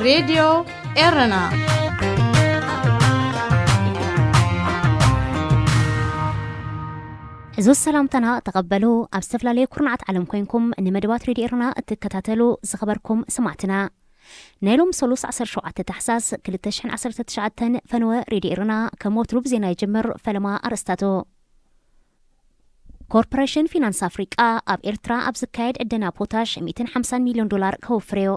ሬድዮ ኤረና። ሕዙዝ ሰላምታና ተቐበሉ። ኣብ ዝተፈላለየ ኩርናዓት ዓለም ኮይንኩም ንመደባት ሬድዮ ኤረና እትከታተሉ ዝኸበርኩም ሰማዕትና፣ ናይ ሎም ሰሉስ ዓሰርተ ሸውዓተ ታሕሳስ ክልተ ሽሕን ዓሰርተ ትሽዓተን ፈነወ ሬድዮ ኤረና ከም ወትሩ ብዜና ይጅምር። ፈለማ ኣርእስታቱ። ኮርፖሬሽን ፊናንስ ኣፍሪቃ ኣብ ኤርትራ ኣብ ዝካየድ ዕደና ፖታሽ ሚእትን ሓምሳን ሚልዮን ዶላር ከውፍር እዩ።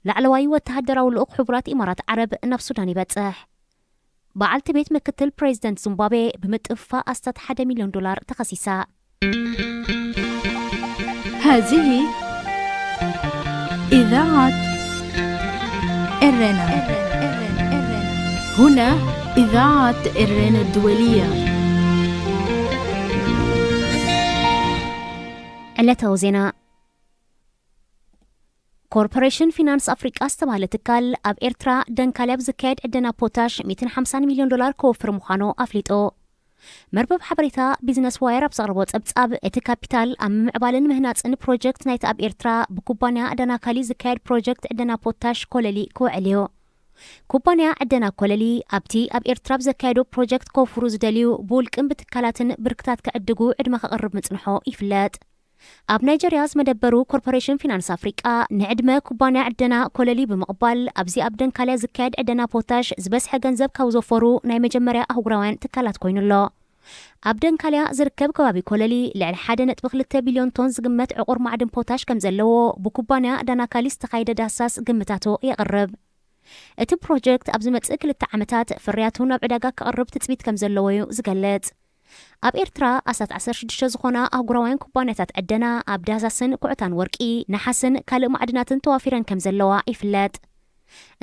ላዕለዋይ ወተሃደራዊ ልኡኽ ሕቡራት ኢማራት ዓረብ ናብ ሱዳን ይበጽሕ። በዓልቲ ቤት ምክትል ፕሬዚደንት ዚምባብዌ ብምጥፍፋእ ኣስታት ሓደ ሚልዮን ዶላር ተኸሲሳ። هذه إذاعة إرنا. هنا إذاعة إرنا الدولية. ዕለታዊ ዜና። ኮርፖሬሽን ፊናንስ ኣፍሪቃ ዝተባህለ ትካል ኣብ ኤርትራ ደንካሊ ኣብ ዝካየድ ዕደና ፖታሽ ሚእትን ሓምሳን ሚልዮን ዶላር ከወፍር ምዃኑ ኣፍሊጡ። መርበብ ሓበሬታ ቢዝነስ ዋየር ኣብ ዘቕረቦ ጸብጻብ፣ እቲ ካፒታል ኣብ ምምዕባልን ምህናጽን ፕሮጀክት ናይቲ ኣብ ኤርትራ ብኩባንያ ደናካሊ ዝካየድ ፕሮጀክት ዕደና ፖታሽ ኮለሊ ክውዕል እዩ። ኩባንያ ዕደና ኮለሊ ኣብቲ ኣብ ኤርትራ ኣብ ዘካየዶ ፕሮጀክት ከውፍሩ ዝደልዩ ብውልቅን ብትካላትን ብርክታት ክዕድጉ ዕድመ ከቕርብ ምጽንሖ ይፍለጥ። ኣብ ናይጀርያ ዝመደበሩ ኮርፖሬሽን ፊናንስ ኣፍሪቃ፣ ንዕድመ ኩባንያ ዕደና ኮለሊ ብምቕባል፣ ኣብዚ ኣብ ደንካልያ ዝካየድ ዕደና ፖታሽ ዝበዝሐ ገንዘብ ካብ ዘወፈሩ ናይ መጀመርያ ኣህጉራውያን ትካላት ኮይኑ ኣሎ። ኣብ ደንካልያ ዝርከብ ከባቢ ኮለሊ ልዕሊ ሓደ ነጥቢ ክልተ ቢልዮን ቶን ዝግመት ዕቑር ማዕድን ፖታሽ ከም ዘለዎ ብኩባንያ ዳናካሊ ዝተኻየደ ዳህሳስ ግምታቱ የቕርብ። እቲ ፕሮጀክት ኣብ ዝመጽእ ክልተ ዓመታት ፍርያቱ ናብ ዕዳጋ ከቕርብ ትጽቢት ከም ዘለዎ እዩ ዝገልጽ። ኣብ ኤርትራ ኣስታት ዓሰርተ ሽዱሽተ ዝኾና ኣህጉራውያን ኩባንያታት ዕደና ኣብ ዳህሳስን ኩዕታን ወርቂ፣ ነሓስን ካልእ ማዕድናትን ተዋፊረን ከም ዘለዋ ይፍለጥ።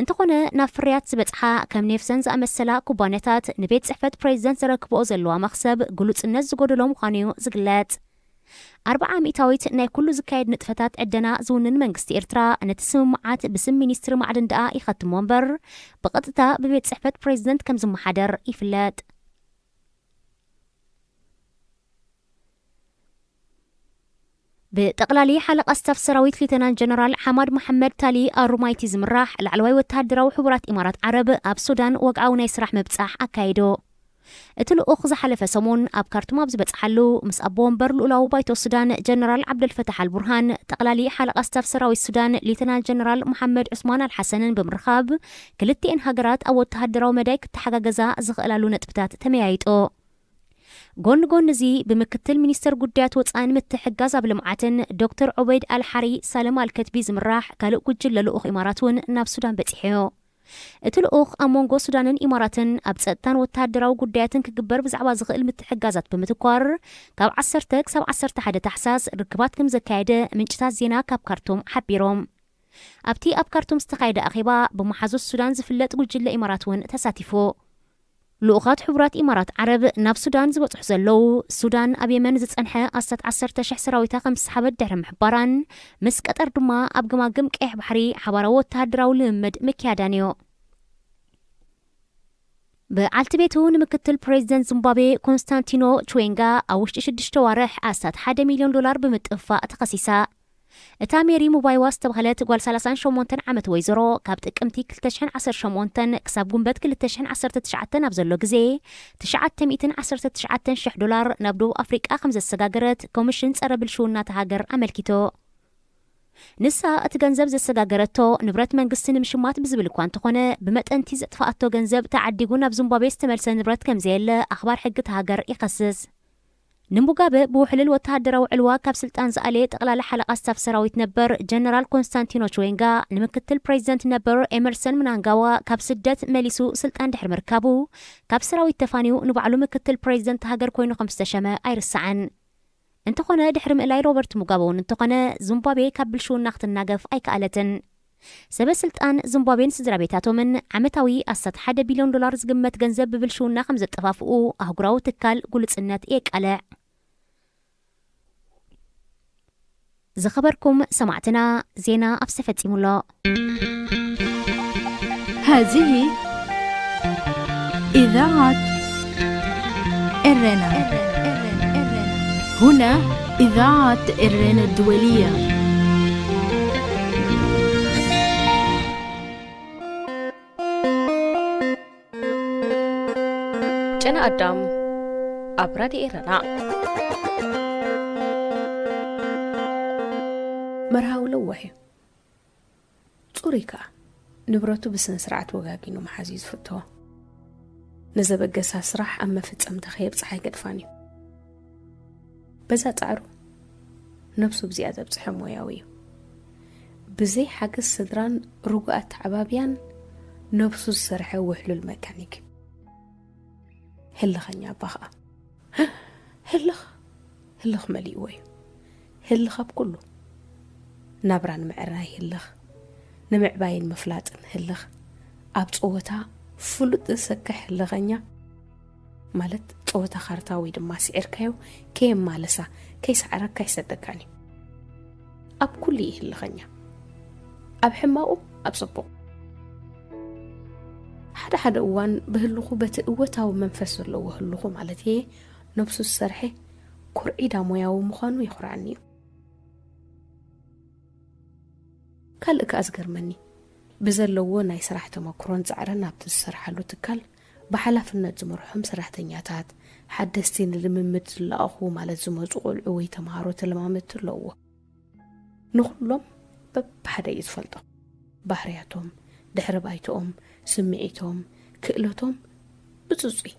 እንተኾነ፣ ናብ ፍርያት ዝበጽሓ ከም ኔፍሰን ዝኣመሰላ ኩባንያታት ንቤት ጽሕፈት ፕሬዚደንት ዘረክብኦ ዘለዋ መኽሰብ ግሉጽነት ዝጎደሎ ምዃኑ እዩ ዝግለጽ። ኣርብዓ ሚእታዊት ናይ ኩሉ ዝካየድ ንጥፈታት ዕደና ዝውንን መንግስቲ ኤርትራ፣ ነቲ ስምምዓት ብስም ሚኒስትሪ ማዕድን ደኣ ይኸትሞ እምበር፣ ብቐጥታ ብቤት ጽሕፈት ፕሬዚደንት ከም ዝመሓደር ይፍለጥ። ብጠቕላሊ ሓለቓ ስታፍ ሰራዊት ሌተናንት ጀነራል ሓማድ መሓመድ ታሊ ኣሩማይቲ ዝምራሕ ላዕለዋይ ወተሃደራዊ ሕቡራት ኢማራት ዓረብ ኣብ ሱዳን ወግዓዊ ናይ ስራሕ ምብጻሕ ኣካይዶ። እቲ ልኡኽ ዝሓለፈ ሰሙን ኣብ ካርቱም ኣብ ዝበጽሓሉ፣ ምስ ኣቦ ወንበር ልኡላዊ ባይቶ ሱዳን ጀነራል ዓብደልፈታሕ ኣልቡርሃን፣ ጠቕላሊ ሓለቓ ስታፍ ሰራዊት ሱዳን ሌተናንት ጀነራል መሓመድ ዑስማን ኣልሓሰንን ብምርኻብ፣ ክልቲኤን ሃገራት ኣብ ወተሃደራዊ መዳይ ክተሓጋገዛ ዝኽእላሉ ነጥብታት ተመያይጦ። ጎኒ ጎኒ እዚ፣ ብምክትል ሚኒስተር ጉዳያት ወጻእን ምትሕግጋዝ ኣብ ልምዓትን ዶክተር ዑበይድ ኣልሓሪ ሳልም ኣልከትቢ ዝምራሕ ካልእ ጉጅለ ልኡኽ ኢማራት እውን ናብ ሱዳን በጺሑ እዩ። እቲ ልኡኽ ኣብ መንጎ ሱዳንን ኢማራትን ኣብ ጸጥታን ወተሃደራዊ ጉዳያትን ክግበር ብዛዕባ ዝኽእል ምትሕግጋዛት ብምትኳር፣ ካብ ዓሰርተ ክሳብ ዓሰርተ ሓደ ታሕሳስ ርክባት ከም ዘካየደ ምንጭታት ዜና ካብ ካርቱም ሓቢሮም። ኣብቲ ኣብ ካርቱም ዝተኻየደ ኣኼባ፣ ብመሓዙት ሱዳን ዝፍለጥ ጉጅለ ኢማራት እውን ተሳቲፉ። ልኡኻት ሕቡራት ኢማራት ዓረብ ናብ ሱዳን ዝበጽሑ ዘለዉ፣ ሱዳን ኣብ የመን ዝጸንሐ ኣስታት ዓሰርተ ሽሕ ሰራዊታ ከም ዝሰሓበት ድሕሪ ምሕባራን፣ ምስ ቀጠር ድማ ኣብ ገማግም ቀይሕ ባሕሪ ሓባራዊ ወተሃደራዊ ልምምድ ምክያዳን እዩ። በዓልቲ ቤቱ ንምክትል ፕሬዚደንት ዚምባብዌ ኮንስታንቲኖ ችዌንጋ ኣብ ውሽጢ ሽዱሽተ ዋርሕ ኣስታት ሓደ ሚልዮን ዶላር ብምጥፋእ ተኸሲሳ። እታ ሜሪ ሙባይዋ ዝተባህለት ጓል ሰላሳን ሸሞንተን ዓመት ወይዘሮ፣ ካብ ጥቅምቲ ክልተ ሽሕን ዓሰርተ ሸሞንተን ክሳብ ጉንበት ክልተ ሽሕን ዓሰርተ ትሽዓተን ኣብ ዘሎ ግዜ፣ ትሽዓተ ሚእትን ዓሰርተ ትሽዓተን ሽሕ ዶላር ናብ ደቡብ ኣፍሪቃ ከም ዘሰጋገረት ኮሚሽን ጸረ ብልሽውና እታ ሃገር ኣመልኪቱ። ንሳ እቲ ገንዘብ ዘሰጋገረቶ፣ ንብረት መንግስቲ ንምሽማት ብዝብል እኳ እንተኾነ፣ ብመጠንቲ ዘጥፍኣቶ ገንዘብ ተዓዲጉ ናብ ዚምባብዌ ዝተመልሰ ንብረት ከም ዘየለ ኣኽባር ሕጊ እታ ሃገር ይኸስስ። ንሙጋበ ብውሕልል ወተሃደራዊ ዕልዋ ካብ ስልጣን ዝኣለየ ጠቕላሊ ሓለቓ ስታፍ ሰራዊት ነበር ጀነራል ኮንስታንቲኖ ችዌንጋ፣ ንምክትል ፕሬዚደንት ነበር ኤመርሰን ምናንጋዋ ካብ ስደት መሊሱ ስልጣን ድሕሪ ምርካቡ፣ ካብ ሰራዊት ተፋንዩ ንባዕሉ ምክትል ፕሬዚደንት ሃገር ኮይኑ ከም ዝተሸመ ኣይርሳዕን። እንተኾነ፣ ድሕሪ ምእላይ ሮበርት ሙጋበ እውን እንተኾነ፣ ዚምባብዌ ካብ ብልሽውና ክትናገፍ ኣይከኣለትን። ሰበ ስልጣን ዚምባብዌን ስድራ ቤታቶምን ዓመታዊ ኣስታት ሓደ ቢልዮን ዶላር ዝግመት ገንዘብ ብብልሽውና ከም ዘጠፋፍኡ ኣህጉራዊ ትካል ግሉጽነት የቃልዕ። ዝኸበርኩም ሰማዕትና፣ ዜና ኣብዚ ተፈጺሙ ኣሎ። هذه إذاعة إرنا. هنا إذاعة إرنا الدولية. ኣዳም ኣብ ራድዮ ኤረና። መርሃዊ ለዋህ እዩ። ጽሩይ ከኣ ንብረቱ ብስነ ስርዓት ወጋጊኑ ምሓዝ እዩ ዝፍተዎ። ንዘበገሳ ስራሕ ኣብ መፈጸምታ ከየብጽሓ ኣይገድፋን እዩ። በዛ ጻዕሩ ነብሱ ብዚኣ ዘብጽሐ ሞያዊ እዩ። ብዘይ ሓገዝ ስድራን ርጉኣት ተዓባብያን ነብሱ ዝሰርሐ ውሕሉል መካኒክ እዩ። ህልኸኛ ኣባ ኸኣ ህልኽ ህልኽ መሊእዎ እዩ። ህልኽ ኣብ ኩሉ ናብራ ንምዕራይ ህልኽ፣ ንምዕባይን ምፍላጥን ህልኽ፣ ኣብ ጸወታ ፍሉጥ ዘሰክሕ ህልኸኛ፣ ማለት ጸወታ ካርታ ወይ ድማ ስዒርካዮ ከየማልሳ ከይሰዓረካ ኣይሰደካን እዩ። ኣብ ኩሉ እዩ ህልኸኛ፣ ኣብ ሕማቑ ኣብ ጽቡቕ። ሓደ ሓደ እዋን ብህልኹ በቲ እወታዊ መንፈስ ዘለዎ ህልኹ ማለት እየ ነብሱ ዝሰርሐ ኮርዒዳ ሞያዊ ምዃኑ የኹርዓኒ እዩ። ካልእ ከኣ ዝገርመኒ ብዘለዎ ናይ ስራሕ ተመክሮን ጻዕርን ኣብቲ ዝሰርሓሉ ትካል ብሓላፍነት ዝመርሖም ሰራሕተኛታት፣ ሓደስቲ ንልምምድ ዝለኣኹ ማለት ዝመጹ ቆልዑ ወይ ተምሃሮ ተለማመድቲ ኣለውዎ። ንኹሎም በብሓደ እዩ ዝፈልጦም። ባህርያቶም፣ ድሕሪ ባይትኦም፣ ስምዒቶም፣ ክእለቶም ብጽጹይ።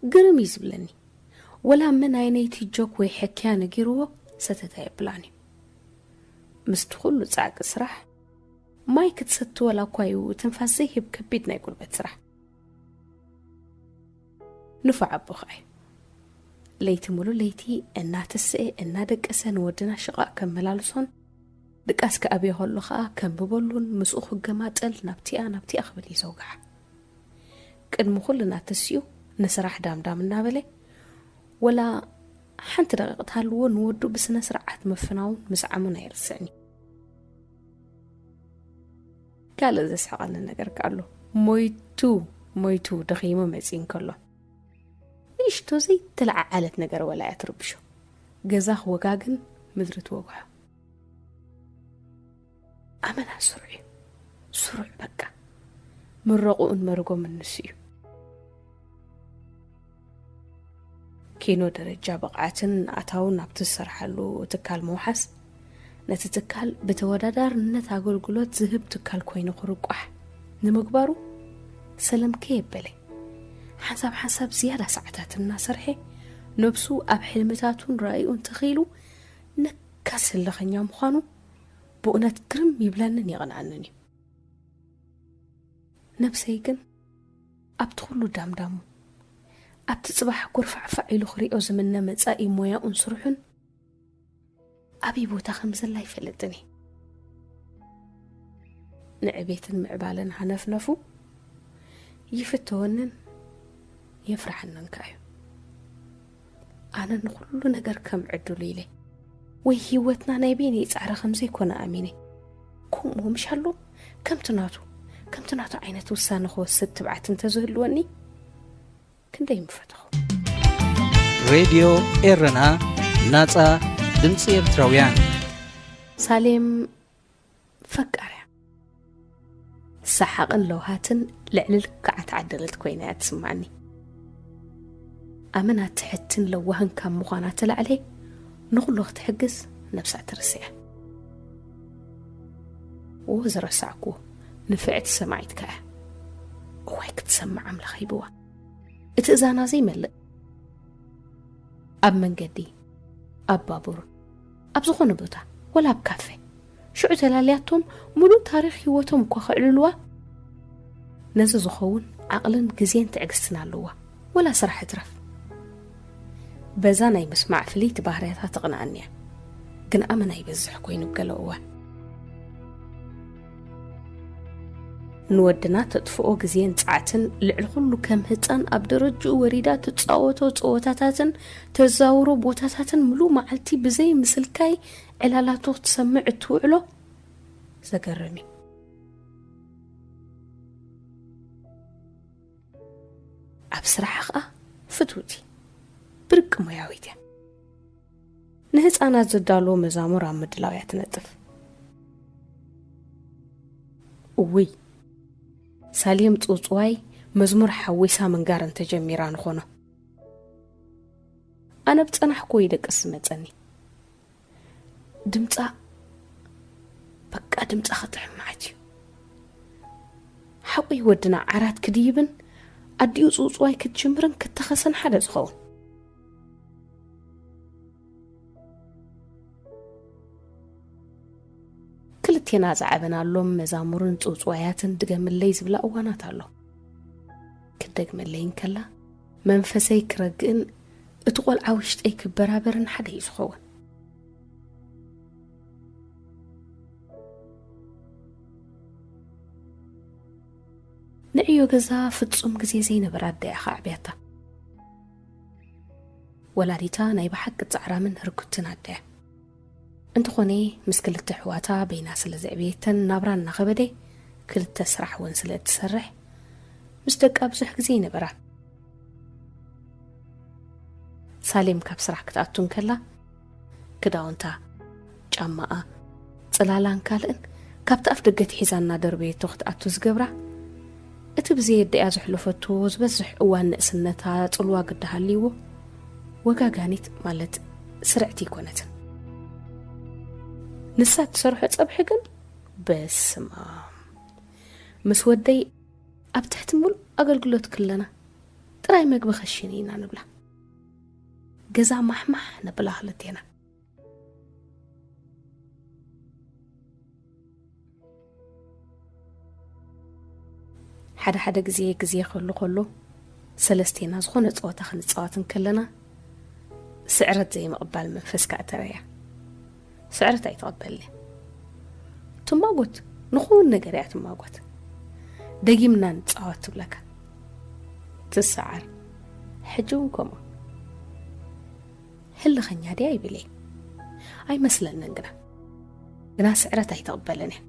ግርም እዩ ዝብለኒ። ወላ መን ኣይነይቲ ጆክ ወይ ሕክያ ነጊርዎ ሰተት ኣየብላን እዩ። ምስቲ ኩሉ ጻዕቂ ስራሕ ማይ ክትሰቲ ወላ እኳ እዩ ትንፋስ ዘይህብ ከቢድ ናይ ጉልበት ስራሕ። ንፉዕ ኣቦ ኸኣ እዩ። ለይቲ ሙሉ ለይቲ እናተስኤ እናደቀሰ ንወድና ሽቓቕ ከመላልሶን ድቃስ ክኣብዮ ከሎ ኸኣ ከንብበሉን ምስኡ ክገማጠል ናብቲኣ ናብቲኣ ክብል እዩ ዘውግሓ። ቅድሚ ኩልና ተሲኡ ንስራሕ ዳምዳም እናበለ ወላ ሓንቲ ደቂቕ ትሃልዎ ንወዱ ብስነ ስርዓት ምፍናውን ምስዓሙን ኣይርስዕን እዩ። ካልእ ዘስሕቐኒ ነገር ከኣ ኣሎ። ሞይቱ ሞይቱ ደኺሙ መጺኡ እንከሎ ንእሽቶ ዘይተለዓዓለት ነገር ወላ እያ ትርብሾ። ገዛ ክወጋግን ምድሪ ትወግሖ። ኣመና ስሩዕ እዩ። ስሩዕ በቃ። ምረቑኡን መርጎምን ንሱ እዩ። ኪኖ ደረጃ ብቕዓትን ኣታውን ናብቲ ዝሰርሓሉ ትካል ምውሓስ፣ ነቲ ትካል ብተወዳዳርነት ኣገልግሎት ዝህብ ትካል ኮይኑ ክርቋሕ ንምግባሩ ሰለም ከየበለ፣ ሓንሳብ ሓንሳብ ዝያዳ ሰዓታት እናሰርሐ፣ ነብሱ ኣብ ሕልምታቱን ራእዩን ተኺሉ ነካስ ህልኸኛ ምዃኑ ብእውነት ግርም ይብለንን የቕንኣንን እዩ። ነብሰይ ግን ኣብቲ ኩሉ ዳምዳሙ፣ ኣብቲ ጽባሕ ጎርፋዕፋዕ ኢሉ ክሪኦ ዝምነ መጻኢ ሞያኡን ስርሑን ኣበይ ቦታ ከም ዘላ ኣይፈልጥን እየ። ንዕቤትን ምዕባለን ሃነፍነፉ ይፍተወንን የፍርሓንን ከኣ እዩ። ኣነ ንኹሉ ነገር ከም ዕድሉ ኢለ፣ ወይ ህይወትና ናይ በይነይ ጻዕሪ ከም ዘይኮነ ኣሚነ፣ ከምኡ ምሽ ኣሎ? ከምቲ ናቱ፣ ከምቲ ናቱ ዓይነት ውሳነ ክወስድ ትብዓት እንተዝህልወኒ፣ ክንደይ ምፈተኹ። ሬድዮ ኤረና፣ ናጻ ድምጺ ኤርትራውያን። ሳሌም ፈቃር እያ። ሰሓቕን ለውሃትን ልዕሊ ልክዓ ተዓደለት ኮይና እያ ትስምዓኒ። ኣመና ትሕትን ለዋህን ካብ ምዃና ተላዕለ፣ ንኹሉ ክትሕግዝ ነብሳ ትርስዕ እያ። እዎ ዝረሳዕኩዎ፣ ንፍዕቲ ሰማዒት ከኣ እያ። እዋይ ክትሰምዕ ኣምላኽ ሂብዋ። እቲ እዛና ዘይመልእ። ኣብ መንገዲ፣ ኣብ ባቡር፣ ኣብ ዝኾነ ቦታ፣ ወላ ኣብ ካፌ፣ ሽዑ ተላልያቶም ሙሉእ ታሪኽ ህይወቶም እኳ ከዕልልዋ፣ ነዚ ዝኸውን ዓቕልን ግዜን ትዕግስትን ኣለዋ። ወላ ስራሕ እትረፍ። በዛ ናይ ምስማዕ ፍልይቲ ባህርያታ ትቕንኣኒ እያ። ግን ኣመና ይበዝሕ ኮይኑ ገለ እዋን። ንወድና ተጥፍኦ ግዜን ጸዓትን ልዕሊ ኩሉ ከም ህጻን ኣብ ደረጅኡ ወሪዳ ትጻወቶ ጸወታታትን ተዛውሮ ቦታታትን ምሉእ መዓልቲ ብዘይ ምስልካይ ዕላላቶ ክትሰምዕ እትውዕሎ ዘገርም እዩ። ኣብ ስራሓ ኸኣ ፍትውቲ፣ ብርቂ ሞያዊት እያ። ንህጻናት ዝዳለዉ መዛሙር ኣብ ምድላው እያ ትነጥፍ። እውይ፣ ሳሌም ጽውጽዋይ መዝሙር ሓዊሳ ምንጋር እንተጀሚራ ንኾኖ። ኣነ ብጸናሕኩ ይደቅስ ዝመጸኒ። ድምጻ፣ በቃ ድምጻ ክጥዕም መዓት እዩ። ሓቁይ ወድና ዓራት ክድይብን ኣዲኡ ጽውጽዋይ ክትጅምርን ክተኸሰን ሓደ ዝኸውን። ክልቴና ዝዓበናሎም መዛሙርን ጽውጽዋያትን ድገምለይ ዝብላ እዋናት ኣሎ። ክደግመለይ እንከላ መንፈሰይ ክረግእን እቲ ቆልዓ ውሽጠይ ክበራበርን ሓደ እዩ ዝኸውን። ንዕዮ ገዛ ፍጹም ግዜ ዘይነበራ ኣደያ ከዓብያታ። ወላዲታ ናይ ብሓቂ ጻዕራምን ህርኩትን ኣደያ። እንተኾነ ምስ ክልተ ኣሕዋታ በይና ስለ ዘዕበየተን ናብራ እናኸበደ ክልተ ስራሕ እውን ስለ እትሰርሕ ምስ ደቃ ብዙሕ ግዜ ይነበራ። ሳሌም ካብ ስራሕ ክትኣቱ እንከላ ክዳውንታ፣ ጫማኣ፣ ጽላላን ካልእን ካብቲ ኣፍ ደገ ትሒዛ እናደርበየቶ ክትኣቱ ዝገብራ፣ እቲ ብዘየደያ ዘሕለፈቶ ዝበዝሕ እዋን ንእስነታ ጽልዋ ግዲ ሃልይዎ፣ ወጋጋኒት ማለት ስርዕቲ ኣይኮነትን። ንሳ እትሰርሖ ጸብሒ ግን በስማ ምስ ወደይ ኣብ ትሕቲ ምሉእ ኣገልግሎት ክለና ጥራይ መግቢ ከሽኒ ኢና ንብላ። ገዛ ማሕማሕ ነብላ ክልቴና። ሓደ ሓደ ግዜ ግዜ ከሉ ከሉ ሰለስቴና ዝኾነ ጸወታ ክንጻወት እንከለና ስዕረት ዘይምቕባል መንፈስ ከኣ ተረያ። ስዕረት ኣይትቐበልን እያ። ትማጎት፣ ንኹን ነገር እያ ትማጎት። ደጊምና ንጻወት ትብለካ። ትሰዓር። ሕጂ እውን ከምኡ። ህልኸኛ ድያ ይብል እየ። ኣይመስለንን ግና። ግና ስዕረት ኣይትቕበልን እያ።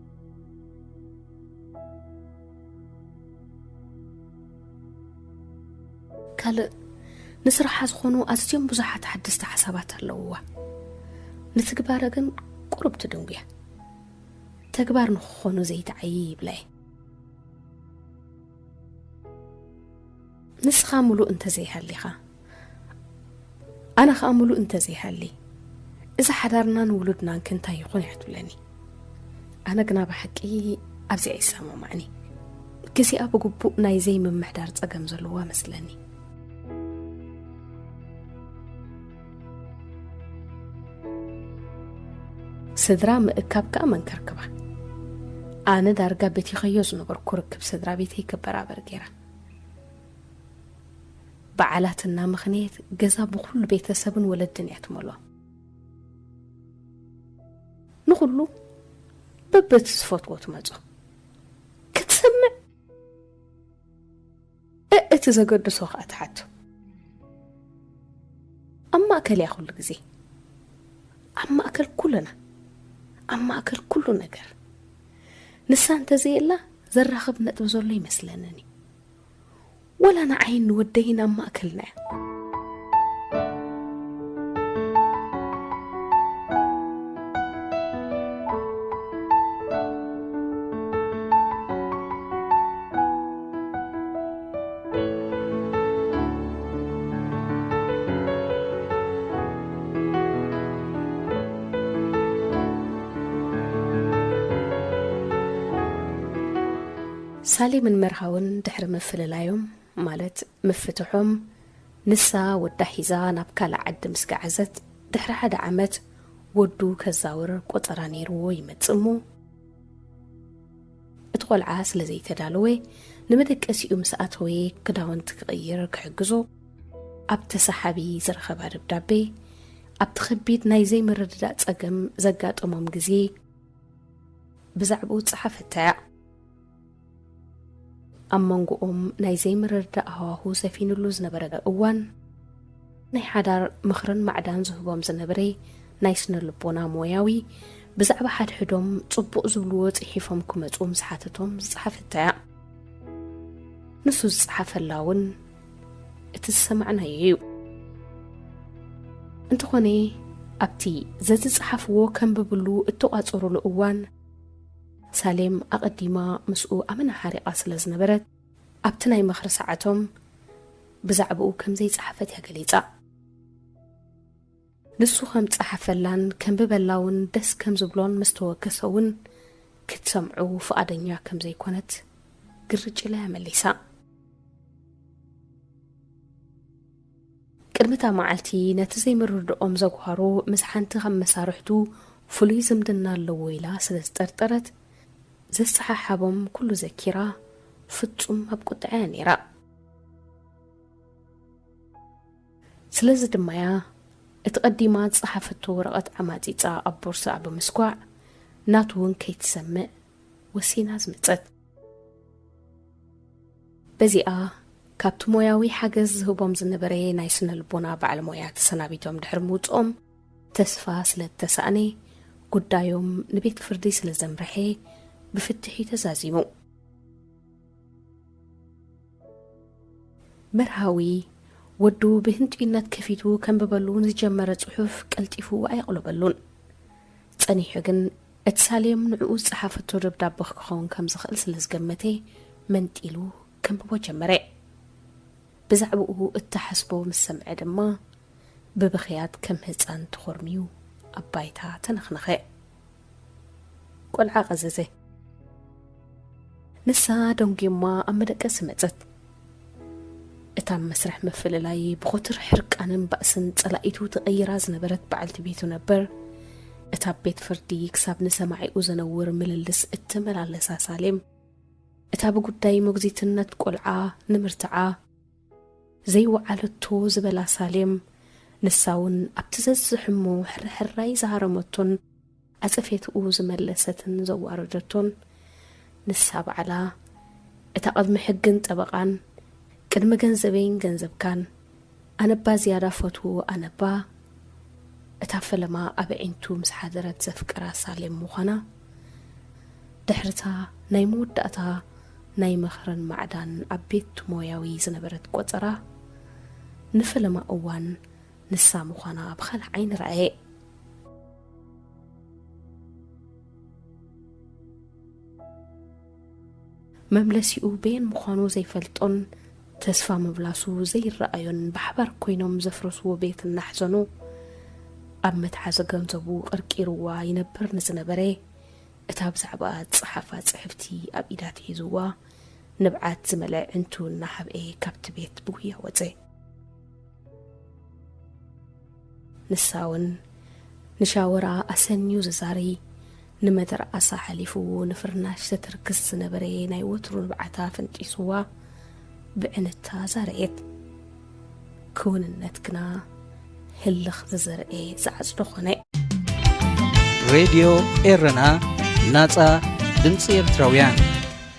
ካልእ ንስራሓ ዝኾኑ ኣዝዮም ብዙሓት ሓደስቲ ሓሳባት ኣለውዋ። ንትግባረ ግን ቁሩብ ትድንጉያ። ተግባር ንኽኾኑ ዘይትዓዪ ይብላ እየ። ንስኻ ምሉእ እንተዘይሃሊኻ፣ ኣነ ኸኣ ምሉእ እንተዘይሃሊ፣ እዚ ሓዳርናን ውሉድናን ከ እንታይ ይኹን እያ ትብለኒ። ኣነ ግና ብሓቂ ኣብዚኣ ይሰማማዕኒ። ግዜኣ ብግቡእ ናይ ዘይምምሕዳር ጸገም ዘለዋ መስለኒ። ስድራ ምእካብ ከኣ መንከርክባ። ኣነ ዳርጋ በቲኸዮ ዝነበርኩ ርክብ ስድራ ቤተይ ክበራበር ገይራ። በዓላት እናመኽነየት ገዛ ብኹሉ ቤተሰብን ወለድን እያ ትመልኦ። ንኹሉ በበቲ ዝፈትዎ ትመጾ። ክትሰምዕ እእ እቲ ዘገድሶ ከኣ ትሓቶ። ኣብ ማእከል እያ ኩሉ ግዜ። ኣብ ማእከል ኩልና። ኣብ ማእከል ኩሉ ነገር። ንሳ እንተዘየላ ዘራኽብ ነጥቢ ዘሎ ይመስለንን እዩ። ወላ ንዓይን ንወደይን ኣብ ማእከልና እያ። ሳሌምን መርሃውን ድሕሪ ምፍልላዮም፣ ማለት ምፍትሖም፣ ንሳ ወዳ ሒዛ ናብ ካልእ ዓዲ ምስ ገዓዘት፣ ድሕሪ ሓደ ዓመት ወዱ ከዛውር ቆጸራ ነይርዎ ይመጽእ እሞ፣ እቲ ቆልዓ ስለ ዘይተዳለወ፣ ንመደቀሲኡ ምስ ኣተወ ክዳውንቲ ክቕይር ክሕግዞ፣ ኣብ ተሳሓቢ ዝረኸባ ደብዳቤ፣ ኣብቲ ከቢድ ናይ ዘይምርድዳእ ጸገም ዘጋጠሞም ግዜ ብዛዕባኡ ዝጸሓፈታ እያ። ኣብ መንጎኦም ናይ ዘይምርድዳእ ሃዋሁ ሰፊኑሉ ዝነበረ እዋን፣ ናይ ሓዳር ምኽርን ማዕዳን ዝህቦም ዝነበረ ናይ ስነ ልቦና ሞያዊ፣ ብዛዕባ ሓድሕዶም ጽቡቕ ዝብልዎ ጽሒፎም ክመጹ ምስ ሓተቶም ዝጸሓፈታ እያ። ንሱ ዝጸሓፈላ እውን እቲ ዝሰማዕናዮ እዩ። እንተኾነ፣ ኣብቲ ዘዝጸሓፍዎ ከንብብሉ እተቋጸሩሉ እዋን፣ ሳሌም ኣቐዲማ ምስኡ ኣመና ሓሪቓ ስለ ዝነበረት፣ ኣብቲ ናይ ምኽሪ ሰዓቶም ብዛዕባኡ ከም ዘይጸሓፈት እያ ገሊጻ። ንሱ ከም ጸሓፈላን ከንብበላ እውን ደስ ከም ዝብሎን ምስ ተወከሰ እውን ክትሰምዑ ፍቓደኛ ከም ዘይኮነት ግርጭ ኢላ እያ መሊሳ። ቅድሚ እታ መዓልቲ ነቲ ዘይምርድኦም ዘጉሃሩ ምስ ሓንቲ ካብ መሳርሕቱ ፍሉይ ዝምድና ኣለዎ ኢላ ስለ ዝጠርጠረት፣ ዘሰሓሓቦም ኩሉ ዘኪራ ፍጹም ኣብ ቁጥዐ እያ ነይራ። ስለዚ ድማ እያ እቲ ቀዲማ ዝጸሓፈቶ ወረቐት ዓማጺጻ ኣብ ቦርስኣ ብምስኳዕ ናቱ እውን ከይትሰምዕ ወሲና ዝመጸት። በዚኣ ካብቲ ሞያዊ ሓገዝ ዝህቦም ዝነበረ ናይ ስነ ልቦና በዓል ሞያ ተሰናቢቶም ድሕሪ ምውጽኦም ተስፋ ስለ እተሳእነ ጉዳዮም ንቤት ፍርዲ ስለ ዘምርሐ ብፍትሒ ተዛዚሙ። መርሃዊ ወዱ ብህንጡይነት ከፊቱ ከንብበሉ ንዝጀመረ ጽሑፍ ቀልጢፉ ኣየቕለበሉን። ጸኒሑ ግን እቲ ሳሌም ንዕኡ ዝጸሓፈቶ ደብዳበ ክኸውን ከም ዝኽእል ስለ ዝገመተ መንጢሉ ከንብቦ ጀመረ። ብዛዕባኡ እተሓስቦ ምስ ሰምዐ ድማ ብብኽያት ከም ህጻን ተኾርምዩ ኣብ ባይታ ተነኽነኸ። ቆልዓ ቀዘዘ። ንሳ ደንጉዮማ ኣብ መደቀሲ መጸት። እታ ኣብ መስርሕ ምፍልላይ ብኾትር ሕርቃንን ባእስን ጸላኢቱ ተቐይራ ዝነበረት በዓልቲ ቤቱ ነበር፣ እታ ኣብ ቤት ፍርዲ ክሳብ ንሰማዒኡ ዘነውር ምልልስ እተመላለሳ ሳሌም፣ እታ ብጉዳይ ሞግዚትነት ቆልዓ ንምርትዓ ዘይወዓለቶ ዝበላ ሳሌም፣ ንሳ እውን ኣብቲ ዘዝሕሞ ሕርሕራይ ዝሃረመቶን ኣጸፌትኡ ዝመለሰትን ዘዋረደቶን፣ ንሳ ባዕላ እታ ቅድሚ ሕግን ጠበቓን፣ ቅድሚ ገንዘበይን ገንዘብካን፣ ኣነባ ዝያዳ ፈትዎ ኣነባ፣ እታ ፈለማ ኣብ ኣዒንቱ ምስ ሓደረት ዘፍቀራ ሳሌም ምዃና፣ ድሕርታ ናይ መወዳእታ ናይ ምኽርን ማዕዳን ኣብ ቤት ሞያዊ ዝነበረት ቆጸራ፣ ንፈለማ እዋን ንሳ ምዃና ብኻልእ ዓይኒ ረኣየ። መምለሲኡ በየን ምዃኑ ዘይፈልጦን ተስፋ ምምላሱ ዘይረኣዮን ብሓባር ኮይኖም ዘፍረስዎ ቤት እናሕዘኑ ኣብ መትሓዚ ገንዘቡ ቀርቂርዋ ይነብር ንዝነበረ፣ እታ ብዛዕባኣ ዝጸሓፋ ጽሕፍቲ ኣብ ኢዳ ትሒዝዋ ንብዓት ዝመልአ ዕንቱ እናሓብኤ ካብቲ ቤት ብጉያ ወጸ። ንሳ እውን ንሻወራ ኣሰንዩ ዝዛሪ፣ ንመደርኣሳ ሓሊፉ ንፍርናሽ ዘተርክስ ዝነበረ ናይ ወትሩ ንብዓታ ፈንጢስዋ፣ ብዕንታ ዛረየት። ክውንነት ግና ህልኽ ዝዘርኤ ዝዓጽዶ ኾነ። ሬድዮ ኤረና፣ ናጻ ድምጺ ኤርትራውያን።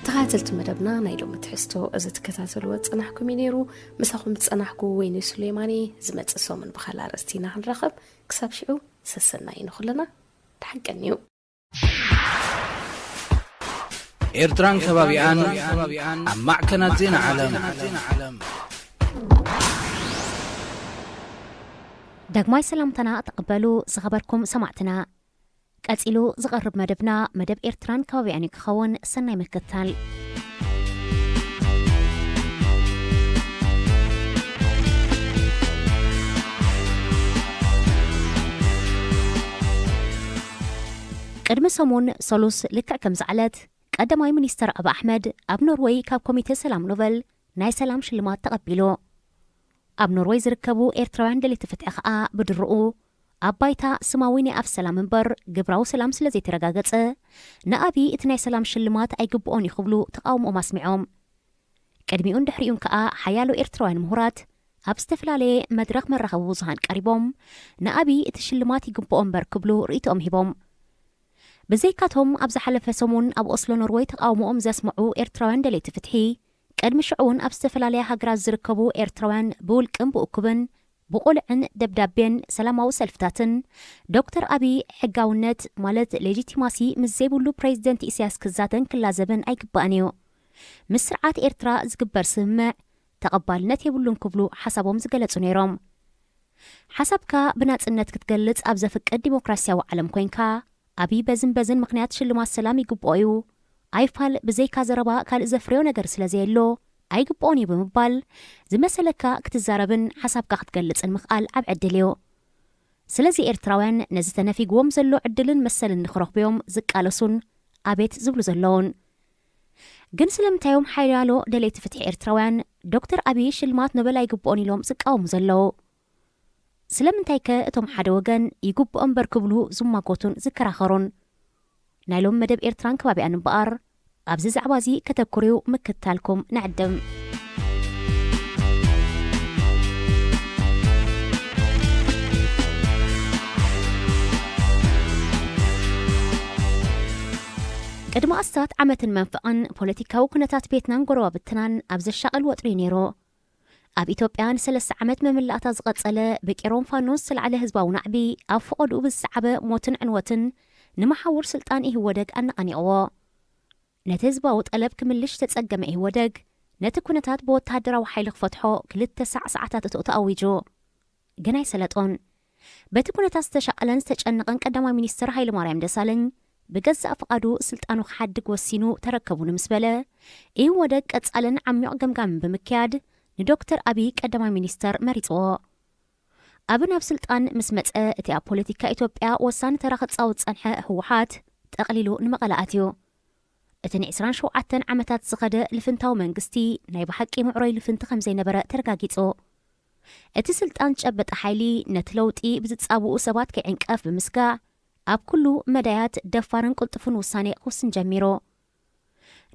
ተኸታተልቲ መደብና፣ ናይ ሎሚ ትሕዝቶ እዚ ትከታተልዎ ዝጸናሕኩም እዩ ነይሩ። ምሳኹም ዝጸናሕኩ ወይኒ ሱሌማኒ። ዝመጽእ ሰሙን ብኻልእ ኣርእስቲ ኢና ክንራኸብ። ክሳብ ሽዑ ሰሰናዩ ንኹልና። ደሓን ቀንዩ። ኤርትራን ከባቢኣን ኣብ ማዕከናት ዜና ዓለም። ዳግማይ ሰላምታና ተቐበሉ ዝኸበርኩም ሰማዕትና። ቀጺሉ ዝቐርብ መደብና መደብ ኤርትራን ከባቢኣን እዩ ክኸውን። ሰናይ ምክትታል። ቅድሚ ሰሙን ሰሉስ ልክዕ ከምዚ ዕለት ቀዳማይ ሚኒስተር ኣብይ ኣሕመድ ኣብ ኖርወይ ካብ ኮሚተ ሰላም ኖቨል ናይ ሰላም ሽልማት ተቐቢሉ። ኣብ ኖርወይ ዝርከቡ ኤርትራውያን ደለይቲ ፍትሒ ከኣ ብድርኡ ኣብ ባይታ ስማዊ ናይ ኣፍ ሰላም እምበር ግብራዊ ሰላም ስለ ዘይተረጋገጸ ንኣብይ እቲ ናይ ሰላም ሽልማት ኣይግብኦን እዩ ክብሉ ተቓውሞኦም ኣስሚዖም። ቅድሚኡን ድሕሪኡን ከኣ ሓያሎ ኤርትራውያን ምሁራት ኣብ ዝተፈላለየ መድረኽ መራኸቢ ብዙሃን ቀሪቦም ንኣብይ እቲ ሽልማት ይግብኦ እምበር ክብሉ ርእይቶኦም ሂቦም። ብዘይካቶም ኣብ ዝሓለፈ ሰሙን ኣብ ኦስሎ ኖርወይ ተቓውሞኦም ዘስምዑ ኤርትራውያን ደለይቲ ፍትሒ ቅድሚ ሽዑ እውን ኣብ ዝተፈላለያ ሃገራት ዝርከቡ ኤርትራውያን ብውልቅን ብእኩብን ብቆልዕን ደብዳቤን ሰላማዊ ሰልፍታትን ዶክተር ኣብይ ሕጋውነት ማለት ሌጂቲማሲ ምስ ዘይብሉ ፕሬዚደንት ኢሳያስ ክዛተን ክላዘብን ኣይግባእን እዩ። ምስ ስርዓት ኤርትራ ዝግበር ስምምዕ ተቐባልነት የብሉን ክብሉ ሓሳቦም ዝገለጹ ነይሮም። ሓሳብካ ብናጽነት ክትገልጽ ኣብ ዘፍቅድ ዲሞክራሲያዊ ዓለም ኮይንካ ኣብይ በዝን በዝን ምኽንያት ሽልማት ሰላም ይግብኦ እዩ ኣይፋል ብዘይካ ዘረባ ካልእ ዘፍረዮ ነገር ስለ ዘየሎ ኣይግብኦን እዩ ብምባል ዝመሰለካ ክትዛረብን ሓሳብካ ክትገልጽን ምኽኣል ዓቢ ዕድል እዩ። ስለዚ ኤርትራውያን ነዚ ተነፊግዎም ዘሎ ዕድልን መሰልን ንኽረኽቡ እዮም ዝቃለሱን ኣቤት ዝብሉ ዘለውን። ግን ስለምንታይ እዮም ሓያሎ ደለይቲ ፍትሒ ኤርትራውያን ዶክተር ኣብይ ሽልማት ኖበል ኣይግብኦን ኢሎም ዝቃወሙ ዘለዉ? ስለምንታይ ከ እቶም ሓደ ወገን ይግብኦ እምበር ክብሉ ዝማጎቱን ዝከራኸሩን? ናይ ሎም መደብ ኤርትራን ከባቢኣን እምበኣር ኣብዚ ዛዕባ እዚ ከተኩርዩ ምክትታልኩም ንዕድም። ቅድሚ ኣስታት ዓመትን መንፈቕን ፖለቲካዊ ኩነታት ቤትናን ጎረባብትናን ኣብ ዘሻቕል ወጥሪ ነይሩ። ኣብ ኢትዮጵያ ንሰለስተ ዓመት መምላእታ ዝቐጸለ ብቄሮን ፋኖን ዝተላዕለ ህዝባዊ ናዕቢ ኣብ ፈቐድኡ ብዝሰዓበ ሞትን ዕንወትን ንመሓውር ስልጣን ኢህወደግ ኣነቓኒቕዎ። ነቲ ህዝባዊ ጠለብ ክምልሽ ዝተጸገመ ኢህወደግ ነቲ ኩነታት ብወተሃደራዊ ሓይሊ ክፈትሖ ክልተ ሳዕ ሰዓታት እቶ ተኣዊጁ። ግን ኣይሰለጦን። በቲ ኩነታት ዝተሻቐለን ዝተጨነቐን ቀዳማይ ሚኒስተር ሃይለማርያም ደሳለኝ ብገዛእ ፍቓዱ ስልጣኑ ክሓድግ ወሲኑ ተረከቡኒ ምስ በለ፣ ኢህወደግ ቀጻልን ዓሚቕ ገምጋምን ብምክያድ ንዶክተር ኣብይ ቀዳማይ ሚኒስተር መሪጽዎ። ኣብ ናብ ስልጣን ምስ መጸ እቲ ኣብ ፖለቲካ ኢትዮጵያ ወሳኒ ተራ ክጻወት ዝጸንሐ ህወሓት ጠቕሊሉ ንመቐለ ኣትዩ። እቲ ንዕስራን ሸውዓተን ዓመታት ዝኸደ ልፍንታዊ መንግስቲ ናይ ብሓቂ ምዕሮይ ልፍንቲ ከም ዘይነበረ ተረጋጊጹ። እቲ ስልጣን ዝጨበጠ ሓይሊ ነቲ ለውጢ ብዝጻብኡ ሰባት ከይዕንቀፍ ብምስጋእ ኣብ ኩሉ መዳያት ደፋርን ቅልጥፉን ውሳኔ ክውስን ጀሚሩ።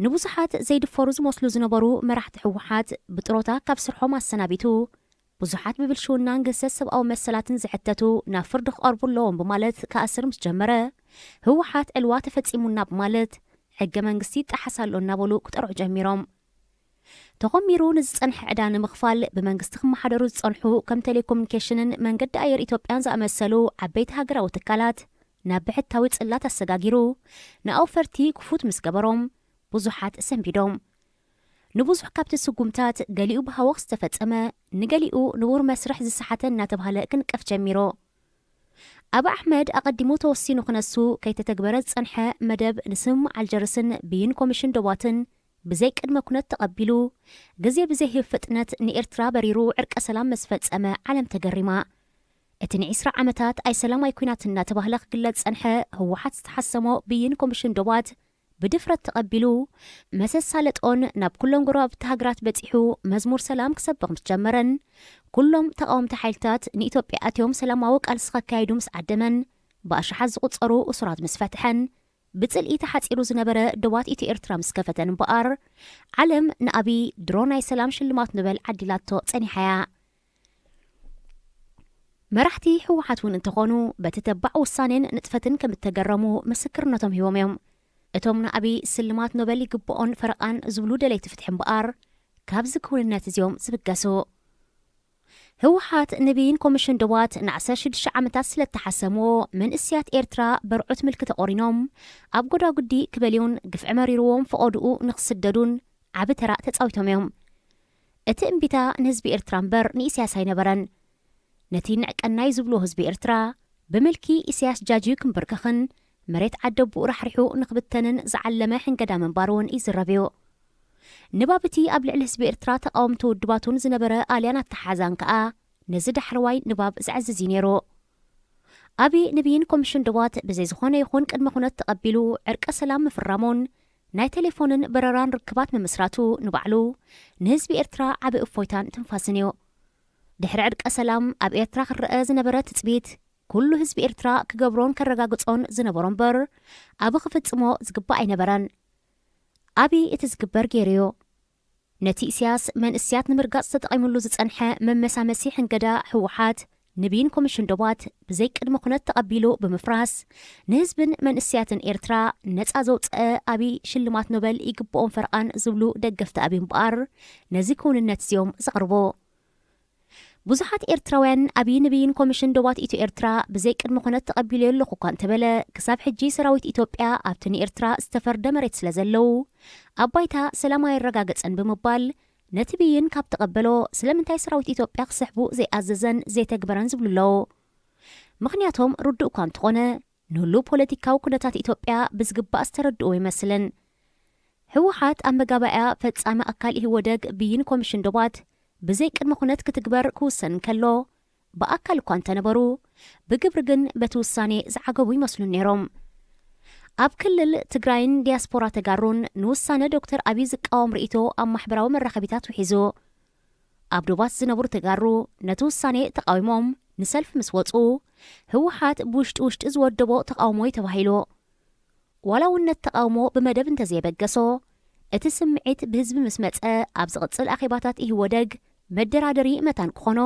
ንብዙሓት ዘይድፈሩ ዝመስሉ ዝነበሩ መራሕቲ ህወሓት ብጥሮታ ካብ ስርሖም ኣሰናቢቱ፣ ብዙሓት ብብልሽውናን ግህሰት ሰብኣዊ መሰላትን ዝሕተቱ ናብ ፍርዲ ክቐርቡ ኣለዎም ብማለት ክኣስር ምስ ጀመረ፣ ህወሓት ዕልዋ ተፈጺሙና ብማለት ሕገ መንግስቲ ይጠሓስ ኣሎ እናበሉ ክጠርዑ ጀሚሮም። ተኾሚሩ ንዝጸንሐ ዕዳ ንምኽፋል ብመንግስቲ ክመሓደሩ ዝጸንሑ ከም ቴሌኮሙኒኬሽንን መንገዲ ኣየር ኢትዮጵያን ዝኣመሰሉ ዓበይቲ ሃገራዊ ትካላት ናብ ብሕታዊ ጽላት ኣሰጋጊሩ ንኣውፈርቲ ክፉት ምስ ገበሮም ብዙሓት ሰንቢዶም። ንብዙሕ ካብቲ ስጉምታት ገሊኡ ብሃወኽ ዝተፈጸመ፣ ንገሊኡ ንቡር መስርሕ ዝሰሓተ እናተባህለ ክንቀፍ ጀሚሩ። ኣብ ኣሕመድ ኣቐዲሙ ተወሲኑ ክነሱ ከይተተግበረ ዝጸንሐ መደብ ንስምምዕ ኣልጀርስን ብይን ኮሚሽን ዶባትን ብዘይ ቅድመ ኩነት ተቐቢሉ፣ ግዜ ብዘይህብ ፍጥነት ንኤርትራ በሪሩ ዕርቀ ሰላም ምስ ፈጸመ ዓለም ተገሪማ። እቲ ንዒስራ ዓመታት ኣይሰላም ኣይኲናት እናተባህለ ክግለጽ ዝጸንሐ ህወሓት ዝተሓሰሞ ብይን ኮሚሽን ዶባት ብድፍረት ተቐቢሉ፣ መሰሳለጦን ናብ ኩሎም ጎረባብቲ ሃገራት በጺሑ መዝሙር ሰላም ክሰብኽ ምስ ጀመረን፣ ኩሎም ተቓወምቲ ሓይልታት ንኢትዮጵያ ኣትዮም ሰላማዊ ቃልሲ ከካይዱ ምስ ዓደመን፣ ብኣሽሓት ዝቑጸሩ እሱራት ምስ ፈትሐን፣ ብጽልኢ ተሓጺሩ ዝነበረ ዶባት ኢትዮ ኤርትራ ምስ ከፈተን እምበኣር፣ ዓለም ንኣብይ ድሮ ናይ ሰላም ሽልማት ኖበል ዓዲላቶ ጸኒሓ እያ። መራሕቲ ህወሓት እውን እንተኾኑ በቲ ተባዕ ውሳኔን ንጥፈትን ከም እተገረሙ ምስክርነቶም ሂቦም እዮም። እቶም ንኣብይ ስልማት ኖበል ይግብኦን ፈረቓን ዝብሉ ደለይቲ ፍትሒ እምበኣር ካብዚ ክውንነት እዚኦም ዝብገሱ። ህወሓት ንብይን ኮሚሽን ዶባት ንዓሰርተ ሽዱሽተ ዓመታት ስለ እተሓሰምዎ መንእስያት ኤርትራ በርዑት ምልኪ ተቖሪኖም ኣብ ጎዳጉዲ ክበልዩን ግፍዒ መሪርዎም ፈቐድኡ ንክስደዱን ዓቢ ተራ ተጻዊቶም እዮም። እቲ እምቢታ ንህዝቢ ኤርትራ እምበር ንኢሳያስ ኣይነበረን። ነቲ ንዕቀናይ ዝብሎ ህዝቢ ኤርትራ ብምልኪ ኢሳያስ ጃጅዩ ክንብርከኽን መሬት ዓዲ ኣቦኡ ራሕሪሑ ንክብተንን ዝዓለመ ሕንገዳ ምንባሩ እውን ይዝረብ እዩ። ንባብ እቲ ኣብ ልዕሊ ህዝቢ ኤርትራ ተቓወምቲ ውድባቱን ዝነበረ ኣልያን ኣተሓሕዛን ከኣ ነዚ ዳሕረዋይ ንባብ ዘዕዝዝ እዩ ነይሩ። ኣብይ ንብይን ኮሚሽን ዶባት ብዘይ ዝኾነ ይኹን ቅድመ ኩነት ተቐቢሉ ዕርቀ ሰላም ምፍራሙን ናይ ቴሌፎንን በረራን ርክባት ምምስራቱ ንባዕሉ ንህዝቢ ኤርትራ ዓቢ እፎይታን ትንፋስን እዩ። ድሕሪ ዕርቀ ሰላም ኣብ ኤርትራ ክረአ ዝነበረ ትጽቢት ኩሉ ህዝቢ ኤርትራ ክገብሮን ከረጋግጾን ዝነበሮ እምበር ኣብይ ክፍጽሞ ዝግባእ ኣይነበረን። ኣብይ እቲ ዝግበር ገይሩ እዩ። ነቲ ኢሳያስ መንእስያት ንምርጋጽ ተጠቒምሉ ዝጸንሐ መመሳመሲ ሕንገዳ ህወሓት ንብይን ኮሚሽን ዶባት ብዘይ ቅድመ ኩነት ተቐቢሉ ብምፍራስ ንህዝብን መንእስያትን ኤርትራ ነጻ ዘውጽአ ኣብይ ሽልማት ኖበል ይግብኦም ፈርቓን ዝብሉ ደገፍቲ ኣብይ እምበኣር ነዚ ክውንነት እዚኦም ዘቕርቡ። ብዙሓት ኤርትራውያን ኣብይ ንብይን ኮሚሽን ዶባት ኢትዮ ኤርትራ ብዘይ ቅድመ ኩነት ተቐቢለዮ ኣለኹ እኳ እንተበለ፣ ክሳብ ሕጂ ሰራዊት ኢትዮጵያ ኣብቲ ንኤርትራ ዝተፈርደ መሬት ስለ ዘለዉ ኣብ ባይታ ሰላም ኣየረጋገጸን ብምባል ነቲ ብይን ካብ ተቐበሎ ስለምንታይ ሰራዊት ኢትዮጵያ ክስሕቡ ዘይኣዘዘን ዘይተግበረን ዝብሉ ኣለዉ። ምኽንያቶም ርዱእ እኳ እንተኾነ ንህሉው ፖለቲካዊ ኩነታት ኢትዮጵያ ብዝግባእ ዝተረድእዎ ይመስልን። ህወሓት ኣብ መጋባእያ ፈጻሚ ኣካል ኢህወደግ ብይን ኮሚሽን ዶባት ብዘይ ቅድመ ኩነት ክትግበር ክውሰን እንከሎ፣ ብኣካል እኳ እንተነበሩ፣ ብግብሪ ግን በቲ ውሳኔ ዝዓገቡ ይመስሉን ነይሮም። ኣብ ክልል ትግራይን ዲያስፖራ ተጋሩን ንውሳነ ዶክተር ኣቢይ ዝቃወም ርእይቶ ኣብ ማሕበራዊ መራኸቢታት ውሒዙ። ኣብ ዶባት ዝነብሩ ተጋሩ ነቲ ውሳኔ ተቃዊሞም ንሰልፊ ምስ ወጹ፣ ህወሓት ብውሽጢ ውሽጢ ዝወደቦ ተቃውሞ እዩ ተባሂሉ። ዋላ እውን ነቲ ተቃውሞ ብመደብ እንተዘየበገሶ፣ እቲ ስምዒት ብህዝቢ ምስ መጸ፣ ኣብ ዝቕጽል ኣኼባታት ኢህወደግ መደራደሪ መታን ክኾኖ፣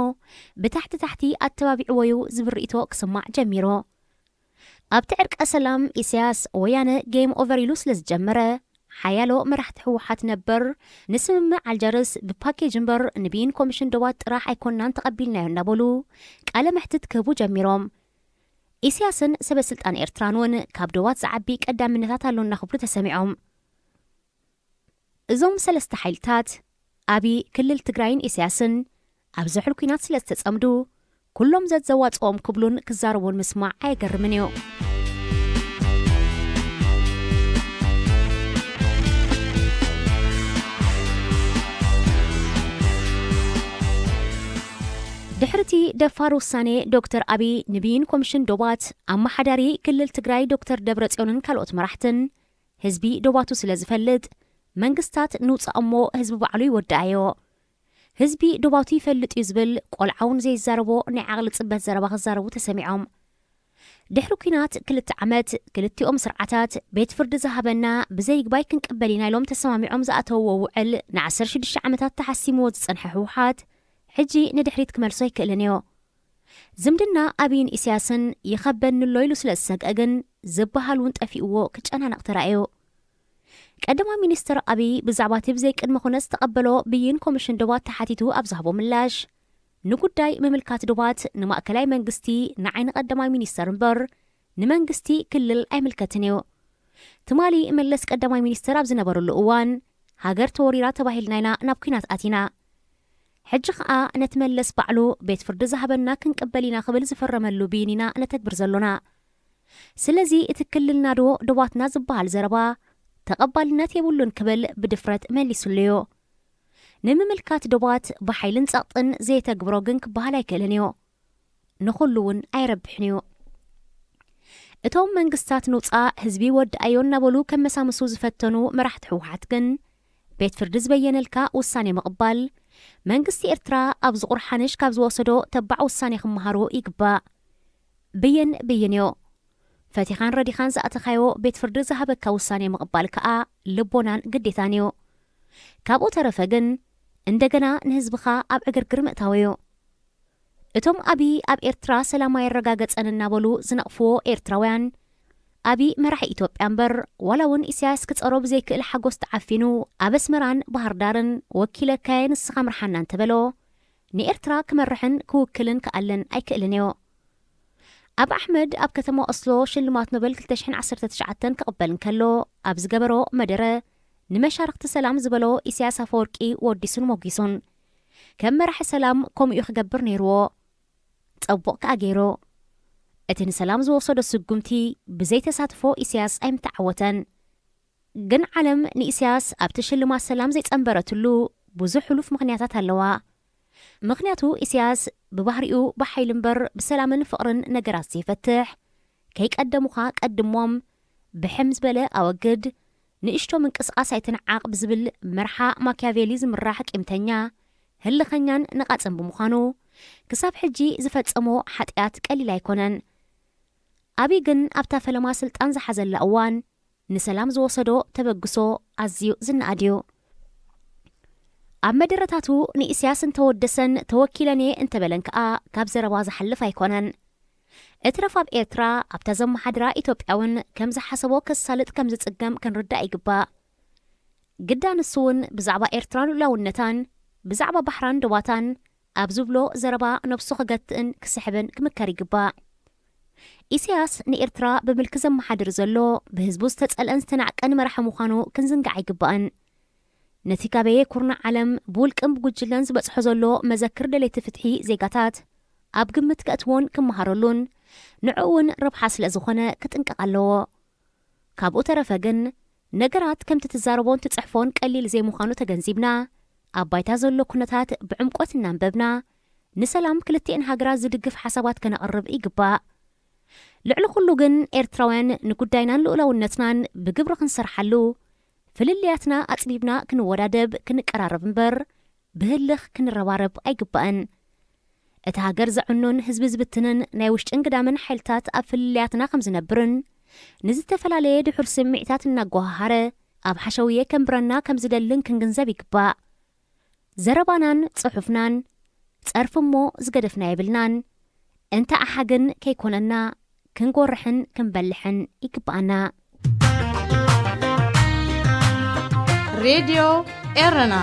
ብታሕቲ ታሕቲ ኣተባቢዕዎ እዩ ዝብል ርእይቶ ክስማዕ ጀሚሩ። ኣብቲ ዕርቀ ሰላም ኢሳያስ ወያነ ጌም ኦቨር ኢሉ ስለ ዝጀመረ፣ ሓያሎ መራሕቲ ህወሓት ነበር ንስምምዕ ኣልጀርስ ብፓኬጅ እምበር ንብይን ኮሚሽን ዶባት ጥራሕ ኣይኮንናን ተቐቢልናዮ እናበሉ ቃለ መሕትት ክህቡ ጀሚሮም። ኢሳያስን ሰበ ስልጣን ኤርትራን እውን ካብ ዶባት ዝዓቢ ቀዳምነታት ኣሎና ክብሉ ተሰሚዖም። እዞም ሰለስተ ሓይልታት፣ ኣቢ፣ ክልል ትግራይን ኢሳያስን፣ ኣብ ዝሑል ኲናት ስለ ዝተጸምዱ፣ ኩሎም ዘዘዋጽኦም ክብሉን ክዛረቡን ምስማዕ ኣየገርምን እዩ። ድሕርቲ ደፋር ውሳኔ ዶክተር ኣቢ ንብይን ኮሚሽን ዶባት፣ ኣመሓዳሪ ክልል ትግራይ ዶክተር ደብረጽዮንን ካልኦት መራሕትን፣ ህዝቢ ዶባቱ ስለ ዝፈልጥ፣ መንግስታት ንውጻእ እሞ ህዝቢ ባዕሉ ይወድኣዮ። ህዝቢ ዶባቱ ይፈልጥ እዩ ዝብል ቆልዓ እውን ዘይዛረቦ ናይ ዓቕሊ ጽበት ዘረባ ክዛረቡ ተሰሚዖም። ድሕሪ ኲናት ክልተ ዓመት፣ ክልቲኦም ስርዓታት ቤት ፍርዲ ዝሃበና ብዘይግባይ ክንቅበል ኢና ኢሎም ተሰማሚዖም ዝኣተውዎ ውዕል ንዓሰርተ ሽዱሽተ ዓመታት ተሓሲምዎ ዝጸንሐ ህወሓት፣ ሕጂ ንድሕሪት ክመልሶ ኣይክእልን እዩ። ዝምድና ኣቢይን ኢሳያስን ይኸበኒ ኣሎ ኢሉ ስለ ዝሰግአ ግን፣ ዝበሃል እውን ጠፊእዎ ክጨናነቕ ተራእዩ። ቀዳማይ ሚኒስትር ኣቢይ ብዛዕባ እቲ ብዘይ ቅድመ ኩነት ዝተቐበሎ ብይን ኮሚሽን ዶባት ተሓቲቱ ኣብ ዝሃቦ ምላሽ፣ ንጉዳይ ምምልካት ዶባት ንማእከላይ መንግስቲ፣ ንዓይ ንቀዳማይ ሚኒስተር እምበር ንመንግስቲ ክልል ኣይምልከትን እዩ። ትማሊ መለስ ቀዳማይ ሚኒስተር ኣብ ዝነበረሉ እዋን፣ ሃገር ተወሪራ ተባሂልና ኢና ናብ ኲናት ኣቲና። ሕጂ ኸኣ ነቲ መለስ ባዕሉ ቤት ፍርዲ ዝሃበና ክንቅበል ኢና ክብል ዝፈረመሉ ብይን ኢና ነተግብር ዘሎና። ስለዚ እቲ ክልልና ዶ ዶባትና ዝበሃል ዘረባ ተቐባልነት የብሉን ክብል ብድፍረት መሊሱሉ እዩ። ንምምልካት ዶባት ብሓይልን ጸቕጥን ዘየተግብሮ ግን ክበሃል ኣይክእልን እዩ። ንኹሉ እውን ኣይረብሕን እዩ። እቶም መንግስታት ንውጻእ ህዝቢ ወድኣዮ እናበሉ ከመሳምሱ ዝፈተኑ መራሕቲ ህወሓት ግን፣ ቤት ፍርዲ ዝበየነልካ ውሳኔ ምቕባል፣ መንግስቲ ኤርትራ ኣብ ዝቑር ሓንሽ ካብ ዝወሰዶ ተባዕ ውሳኔ ክመሃሩ ይግባእ። ብይን ብይን እዩ። ፈቲኻን ረዲኻን ዝኣተኻዮ ቤት ፍርዲ ዝሃበካ ውሳኔ ምቕባል ከኣ ልቦናን ግዴታን እዩ። ካብኡ ተረፈ ግን፣ እንደገና ንህዝብኻ ኣብ ዕግርግር ምእታው እዩ። እቶም ኣቢ ኣብ ኤርትራ ሰላም ኣየረጋገጸን እናበሉ ዝነቕፍዎ ኤርትራውያን፣ ኣቢ መራሒ ኢትዮጵያ እምበር፣ ዋላ እውን ኢሳያስ ክጸሮ ብዘይክእል ሓጎስ ተዓፊኑ፣ ኣብ ኣስመራን ባህር ዳርን ወኪለካየ ንስኻ ምርሓና እንተበሎ፣ ንኤርትራ ክመርሕን ክውክልን ክኣልን ኣይክእልን እዩ። ኣብ ኣሕመድ ኣብ ከተማ ኦስሎ ሽልማት ኖበል ክልተ ሽሕን ዓሰርተ ትሽዓተን ክቕበል እንከሎ፣ ኣብ ዝገበሮ መደረ፣ ንመሻርኽቲ ሰላም ዝበሎ ኢሳያስ ኣፈወርቂ ወዲሱን ሞጊሱን። ከም መራሒ ሰላም ከምኡ ክገብር ነይርዎ። ጸቡቕ ከኣ ገይሩ። እቲ ንሰላም ዝወሰዶ ስጉምቲ ብዘይ ተሳትፎ ኢሳያስ ኣይምተዓወተን። ግን ዓለም ንኢሳያስ ኣብቲ ሽልማት ሰላም ዘይጸንበረትሉ ብዙሕ ሕሉፍ ምኽንያታት ኣለዋ። ምኽንያቱ ኢሳያስ ብባህሪኡ ብሓይሊ እምበር ብሰላምን ፍቕርን ነገራት ዘይፈትሕ፣ ከይቀደሙኻ ቀድሞም፣ ብሕም ዝበለ ኣወግድ፣ ንእሽቶ ምንቅስቓስ ኣይትንዓቕ ብዝብል መርሓ ማኪያቬሊ ዝምራሕ ቂምተኛ፣ ህልኸኛን ነቓጽን ብምዃኑ፣ ክሳብ ሕጂ ዝፈጸሞ ሓጢኣት ቀሊል ኣይኮነን። ኣቢ ግን ኣብታ ፈለማ ስልጣን ዝሓዘላ እዋን፣ ንሰላም ዝወሰዶ ተበግሶ ኣዝዩ ዝነኣድ እዩ። ኣብ መደረታቱ ንኢሳያስ እንተወደሰን ተወኪለን እየ እንተበለን ከኣ ካብ ዘረባ ዝሓልፍ ኣይኮነን። እትረፍ ኣብ ኤርትራ፣ ኣብታ ዘመሓድራ ኢትዮጵያ እውን ከም ዝሓሰቦ ከሳልጥ ከም ዝጽገም ክንርዳእ ይግባእ። ግዳ ንሱ እውን ብዛዕባ ኤርትራን ልኡላውነታን፣ ብዛዕባ ባሕራን ዶባታን ኣብ ዝብሎ ዘረባ ነብሱ ክገትእን ክስሕብን ክምከር ይግባእ። ኢሳያስ ንኤርትራ ብምልኪ ዘመሓድር ዘሎ፣ ብህዝቡ ዝተጸልአን ዝተናዕቀን መራሒ ምዃኑ ክንዝንጋዕ ኣይግባእን። ነቲ ካበየ ኩርናዕ ዓለም ብውልቅን ብጉጅለን ዝበጽሖ ዘሎ መዘክር ደለይቲ ፍትሒ ዜጋታት ኣብ ግምት ከእትዎን ክመሃረሉን ንዕኡ እውን ረብሓ ስለ ዝኾነ ክጥንቀቕ ኣለዎ። ካብኡ ተረፈ ግን ነገራት ከምቲ ትዛረቦን ትጽሕፎን ቀሊል ዘይምዃኑ ተገንዚብና፣ ኣብ ባይታ ዘሎ ኩነታት ብዕምቆት እናንበብና፣ ንሰላም ክልቲኤን ሃገራት ዝድግፍ ሓሳባት ከነቕርብ ይግባእ። ልዕሊ ኩሉ ግን ኤርትራውያን ንጉዳይናን ልኡላውነትናን ብግብሪ ክንሰርሓሉ፣ ፍልልያትና ኣጽቢብና ክንወዳደብ ክንቀራረብ እምበር ብህልኽ ክንረባረብ ኣይግባእን። እቲ ሃገር ዘዕኑን ህዝቢ ዝብትንን ናይ ውሽጥን ግዳምን ሓይልታት ኣብ ፍልልያትና ከም ዝነብርን ንዝተፈላለየ ድሑር ስምዒታት እናጓሃሃረ ኣብ ሓሸውየ ከንብረና ከም ዝደልን ክንግንዘብ ይግባእ። ዘረባናን ጽሑፍናን ጸርፊ እሞ ዝገደፍና የብልናን። እንተ ኣሓ ግን ከይኮነና ክንጎርሕን ክንበልሕን ይግባኣና። ሬድዮ ኤረና